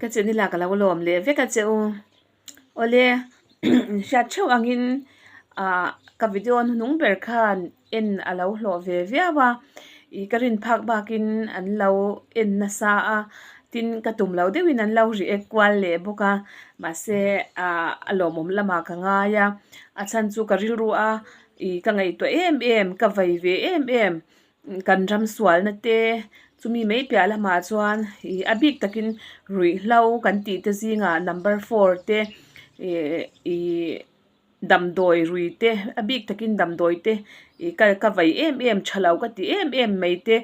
Ka channel ah ka lo lawm leh vek a che u. Awle hriat theuh angin ah ka video hnuhnung ber khan en a lo hlawh ve viau a ih ka rin phak bakin an lo en nasa a tin ka tum loh deuhin an lo react kual leh bawk a mahse ah a lawmawm lamah ka ngai a a chhan chu ka rilru a ih ka ngaihtuah em em ka vei ve em em. Kan ram sualna te chumi mai piah lamah chuan ih a bik takin ruihhlo kan tih te zingah number four te ih ih damdawi rui te a bik takin damdawi te ih ka ka vei em em tha lo ka ti em em mai te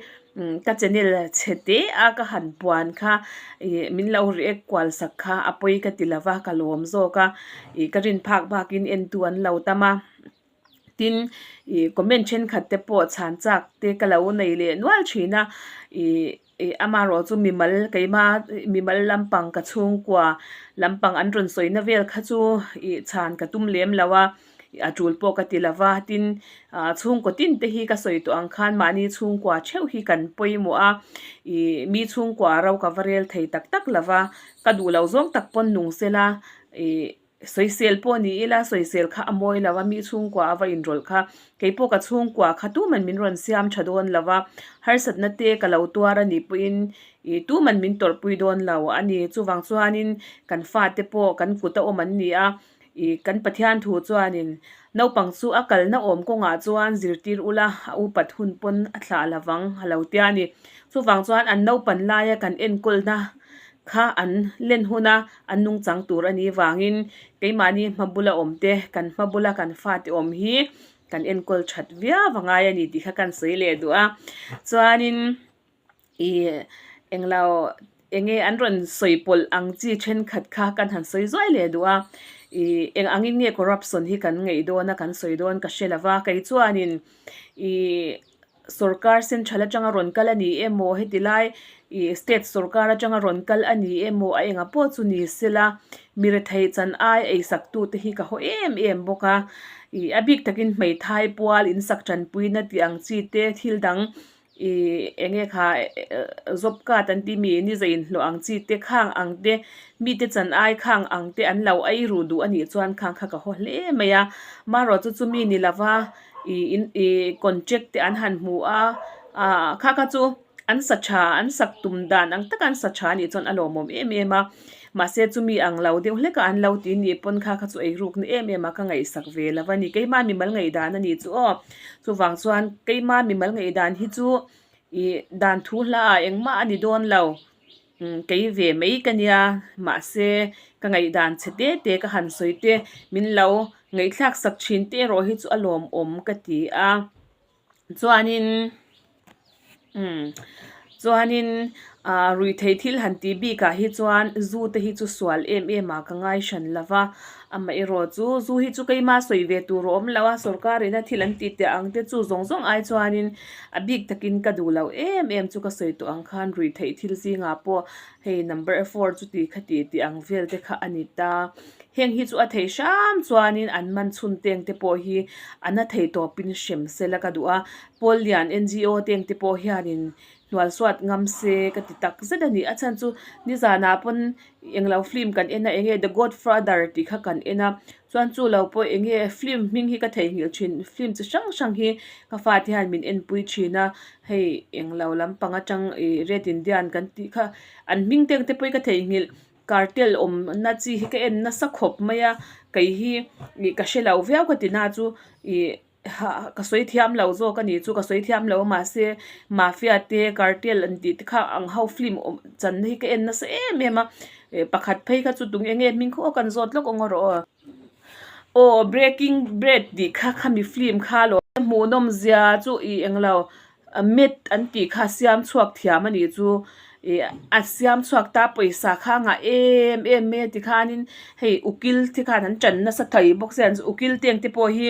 ka channel chhe te a ka han puan kha ih min lo react kual sak kha a pawi ka ti lova ka lawm zawk a ih ka rin phak bakin entu an lo tam a. Tin, ih comment thenkhat te pawh chhan chak te ka lo nei leh nual thin a, ih ih amaherawh chu mimal keima mimal lampang ka chhungkua lampang an rawn sawi na vel kha chu ih chhan ka tum lem lo a, a tul pawh ka ti lo va, tin ah chhungkaw tin te hi ka sawi tawh ang khan mahni chhungkua theuh hi kan pawimawh a, ih mi chhungkua ro ka va rel thei tak tak lo va, ka duh lo zawng tak pawn nung sela ih. Sawisel pawh ni ila, sawisel kha a mawi lo a, mi chhungkua a va inrawlh kha. Kei pawh ka chhungkua kha tuman min rawn siam tha dawn lo a, harsatna te ka lo tuar a nih pawhin ih tuman min tawrhpui dawn lo a ni. Chuvang chuanin kan fate pawh kan kut a awm an ni a, ih kan Pathian thu chuanin naupang chu a kalna awm kawngah chuan zirtir ula a upat hun pawn a thlah lo vang a lo tia a ni. Chuvang chuan an naupan laia kan enkawlna kha an len huna an nungchang tur a nih vangin keimahni hma bula awm te kan hma bula kan fate awm hi kan enkawl that viau a ngai a ni tih kha kan sawi leh duh a chuanin ih englo eng nge an rawn sawi pawlh ang chi thenkhat kha kan han sawi zuai leh duh a ih eng angin nge corruption hi kan ngaih dawn a kan sawi dawn ka hre lova kei chuanin ih. Sorkar central atanga rawn kal a ni emaw heti lai ih state sorkar atanga rawn kal a ni emaw a enga pawh chu ni sela mi rethei chan ai ei sak tu te hi ka haw em em bawk a ih a bik takin hmeithai pual in sak tanpuina tih ang chi te thil dang ih eng nge kha job card an tih mi ni zei inhlawh ang chi te khang ang te mite chan ai khang ang te an lo ei ruh duh a nih chuan khang kha ka haw hle mai a marawh chu chumi ni lova. Ih in ih contract te an han hmu a ah kha kha chu an sa tha an sak tum dan ang taka an sa tha anih chuan a lawmawm em em a mahse chumi ang lo deuh hlek a an lo ti nih pawn kha kha chu eiruk na em em a ka ngaihsak ve lo a ni keima mimal ngaihdan a nih chu aw chuvang chuan keima mimal ngaihdan hi chu ih dan thu hla ah engmah a ni dawn lo. Umm kei ve mai ka nia mahse ka ngaihdan chhe te te ka han sawi te min lo ngaihthlak sak thin te erawh hi chu a lawmawm ka ti a chuanin umm chuanin ah ruihtheih thil han tih bikah hi chuan zu te hi chu sual em em ah ka ngai hran lo va amaherawh chu zu hi chu keima sawi ve tur a awm lo a sorkar ina thil an tih teh ang te chu zawng zawng ai chuanin. A bik takin ka duh loh em em chu ka sawi tawh ang khan rui theih thil zingah pawh hei number four chu tih kha tih tih ang vel te kha a ni ta. Heng hi chu a thei hram chuanin an man chhun teng te pawh hi a na thei tawpin hrem sela ka duh a. Pawl lian NGO teng te pawh hianin hnualsuat ngam se ka ti tak zet a ni. A chhan chu nizanah pawn englo film kan en a enge the godfather tih kha kan en a. Chuan chu lo pawh eng nge film hming hi ka theihnghilh thin film chi hrang hrang hi ka fate hian min enpui thin a hei eng lo lampang atang ih red indian kan tih kha an hming te te pawh hi ka theihnghilh cartel awm na chi hi ka en nasa khawp mai a kei hi ih ka hre lo viau ka ti na chu ih. Hah ka sawi thiam lo zawk a ni chu ka sawi thiam lo a mahse mafia te cartel an tih te kha ang ho film awm channa hi ka en nasa em em a eh pakhat phei kha chu tunge nge hming khaw kan zawt lawk ang erawh aw aw breaking bread tih kha khami film kha lo hmuhnawm zia chu ih englo Met an tih kha siam chhuak thiam a nih chu ih a siam chhuak ta pawisa kha a ngah em em mai a tikhanin hei ukil te khan an tan nasa thei bawk sia ukil te ang te pawh hi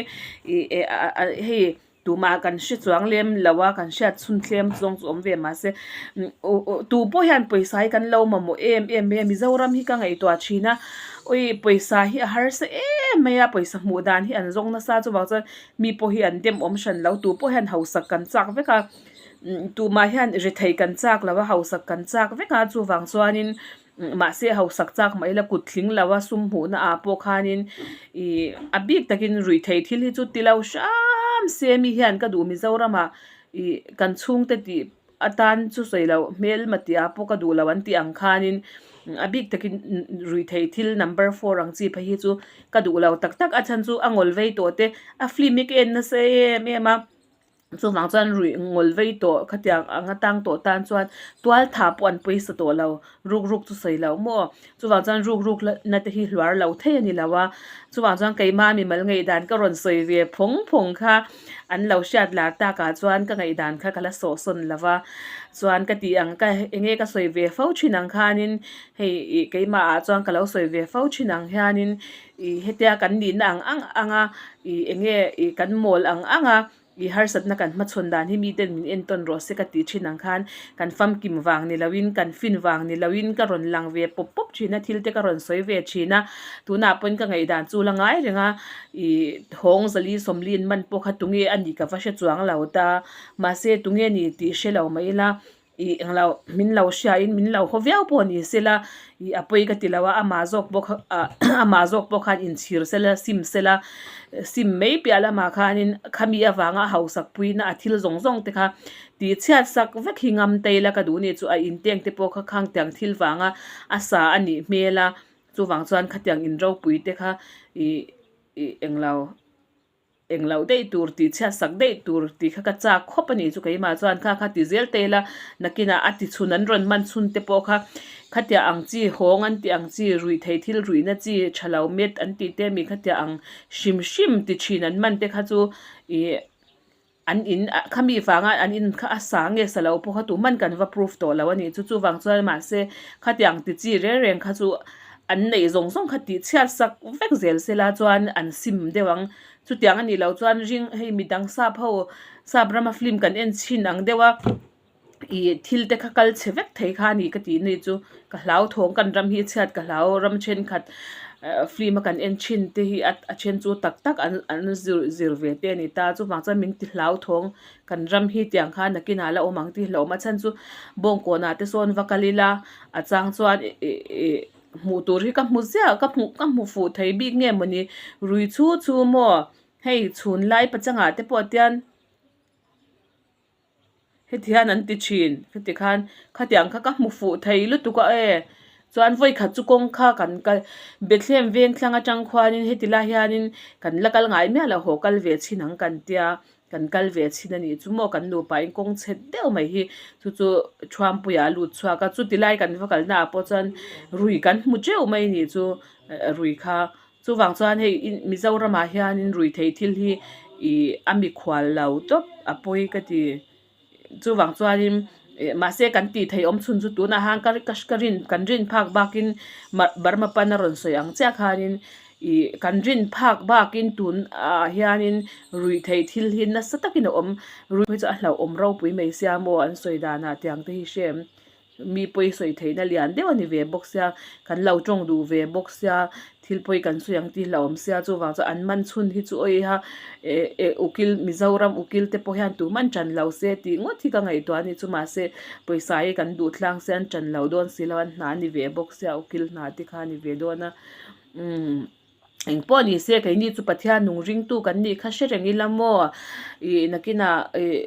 ih eh ah hei tumah kan hre chuang lem lo a kan hriat chhun thlem zawng chu awm ve mahse tu pawh hian pawisa hi kan lo mamawh em em mai a Mizoram hi ka ngaihtuah thin a awi pawisa hi a harsa em mai a pawisa hmuh dan hi an zawng nasa chuvang chuan Mi pawh hi an dem awm hran lo, tu pawh hian hausak kan chak vek a, tumah hian rethei kan chak lo a, hausak kan chak vek a, chuvang chuanin. Mahse hausak chak mah ila kut thling lo a sum hmuhna ah pawh khanin ih a bik takin ruih theih thil hi chu ti lo hram se mi hian ka duh Mizoramah ih kan chhungte tih atan chu sawi loh hmelma tih ah pawh ka duh lo an tih ang khanin a bik takin ruih theih thil number four ang chi phei hi chu ka duh lo tak tak a chhan chu a ngawl vei tawh te a film hi ka en nasa em em a. Chuvang chuan ruih ngawl vei tawh khatiang anga tang tawh tan chuan tual tha pawh an pawisa tawh lo, ruk ruk chu sawi loh maw? Chuvang chuan ruk ruk na te hi hluar lo thei a ni lo a, chuvang chuan keimah mimal ngaihdan ka rawn sawi ve phawng phawng kha an lo hriat lar takah chuan ka ngaihdan kha ka la sawhsawn lo va, chuan ka tih ang ka eng nge ka sawi ve fo thin ang khanin hei ih keimahah chuan ka lo sawi ve fo thin ang hianin Ih hetia kan nihna ang ang ang a, ih eng nge ih kan mawl ang ang a, ih harsatna kan hmachhawn dan hi miten min entawn rawh se ka tih thin ang khan kan famkim vang ni loin kan fin vang ni loin ka rawn lang ve pawp pawp thin a, thil te ka rawn sawi ve thin a, tunah pawhin ka ngaihdan chu la ngai reng a, ih hawng zali sawmli in man pawh kha tunge a nih ka va hre chuang lo ta, mahse tunge ni tih hre lo mai ila. Ih englo min lo hriain min lo haw viau pawh ni sela ih a pawi ka ti lo a amah zawk pawh kha ah amah zawk pawh khan inchhir sela sim sela sim mai piah lamah khanin khami avanga a hausak puina a thil zawng zawng te kha tih chhiat sak vek hi ngam ta ila ka duh ni chu a inteng te pawh kha khang tiang thil vanga a sa a nih hmel a chuvang chuan khatiang inropui te kha ih ih englo. Englo daih tur tih chhiat sak daih tur tih kha ka chak khawp a nih chu keimah chuan kha kha ti zel ta ila nakinah a ti chhun an rawn man chhun te pawh kha khatiah ang chi hawng an tih ang chi ruih theih thil ruihna chi tha lo met an tih te mi khatiah ang hrim hrim ti thin an man te kha chu ih an in khami vanga an in kha a sa nge sa lo pawh kha tuhman kan va proof tawh lo a nih chu chuvang chuan mahse khatiang ti chi reng reng kha chu an neih zawng zawng kha tih chhiat sak vek zel sela chuan an sim deuh ang. Chutiang a nih loh chuan ring hei midang sap ho sap rama film kan en chhin ang deuh a ih thil te kha kal chhe vek thei kha a ni ka tih ni chu ka hlauthawng kan ram hi chhiat ka hlau ram thenkhat film a kan en chhin te hi a then chu tak tak an an zir zir ve te a ni ta chuvang chuan min ti hlauthawng kan ram hi tiang khan nakinah la awm ang tih hlauhawm a chhan chu bawngkawnah te sawn va kal ila a chang chuan ih hmuh tur hi ka hmu ziah ka hmuh ka hmu fuh thei bik nge mawni rui chu chu maw hei chhun lai pachangah te pawh tian heti hian an ti thin heti khan khatiang kha ka hmu fuh thei lutuk a e chuan vawi khat chu kawng kha kan kal Bethlehem veng thlang atang khuanin heti lai hianin kan la kal ngai miah lo haw kal ve chhin ang kan tia. Kan kal ve chhin a nih chu maw kan nupa in kawng chhe deuh mai hi chu chu Thuampuia a lut chhuak a chuti lai kan va kalna ah pawh chuan rui kan hmu teuh mai a nih chu rui kha chuvang chuan hei Mizoramah hianin rui theih thil hi ih a mikhual lo tawp a pawi ka ti. Chuvang chuanin ih mahse kan tih theih awm chhun chu tunah han ka ka rin kan rin phak bakin Burma pan a rawn sawi ang chiah khanin ih kan rin phak bakin tunah hianin ruih theih thil hi nasa takin a awm ruih hi chu a hlauhawm ropui mai sia maw an sawi danah tiang te hi hre em. Mi pawi sawi theihna lian deuh a ni ve bawk sia, kan lo tawng duh ve bawk sia, thil pawi kan sawi ang tih hlauhawm sia, chuvang chuan an man chhun hi chu awiha eh eh ukil Mizoram ukil te pawh hian tuman tan lo se tih ngawt hi ka ngaihtuah a ni chu mahse pawisa hi kan duh tlang sia an tan lo dawn si lo an hna a ni ve bawk sia ukil hna te kha a ni ve dawn a umm engpawh ni se keini chu Pathian nung ringtu kan nih kha hre reng ila maw ih nakinah ih.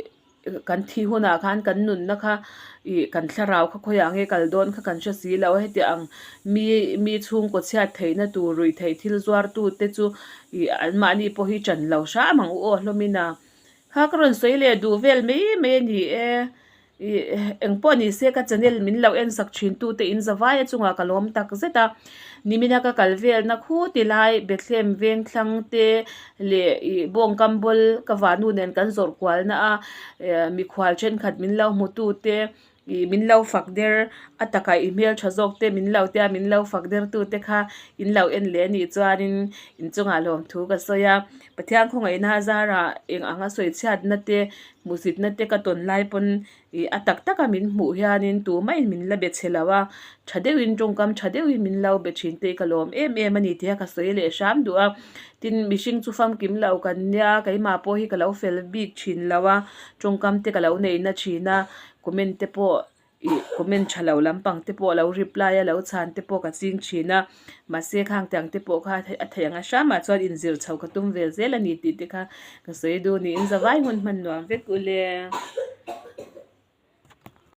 Kan thih hunah khan kan nunna kha ih kan thlarau kha khawiah nge kal dawn kha kan hre si lo a heti ang mi mi chhungkaw chhiat theihna tur ruih theih thil zuartu te chu ih anmahni pawh hi ṭan lo hram ang u aw hlawmin a kha ka rawn sawi leh duh vel mai mai a ni e ih engpawh ni se ka channel min lo en sak thin tu te in zavai a chungah ka lawm tak zet a nimina ka kal velna khu ti lai Bethlehem veng thlang te leh ih bawngkam bawl ka vahnu nen kan zawrh kual na a eh mikhual thenkhat min lo hmu tu te ih min lo fak der a takah i hmeltha zawk te min lo tia min lo fak der tu te kha in lo en leh anih chuanin inchungah lawmthu ka sawi a Pathian khawngaihna a zarah eng anga sawi chhiatna te hmuhsitna te ka tawn lai pawn Ih a tak taka min hmuh hianin tumah in min la be chhe lo a, tha deuhin tawngkam tha deuhin min lo be thin te hi ka lawm em em a ni tih a ka sawi leh hram duh a. Tin, mihring chu famkim lo kan nia, keimah pawh hi ka lo fel bik thin lo a, tawngkam te ka lo nei na thin a, comment te pawh. Ih comment tha lo lampang te pawh lo reply a lo chhan te pawh ka ching thin a mahse khang tiang te pawh kha a theih ang a hramah chuan inzir chho ka tum vel zel a ni tih te kha ka sawi duh niin zavai hun hman nuam vek ule.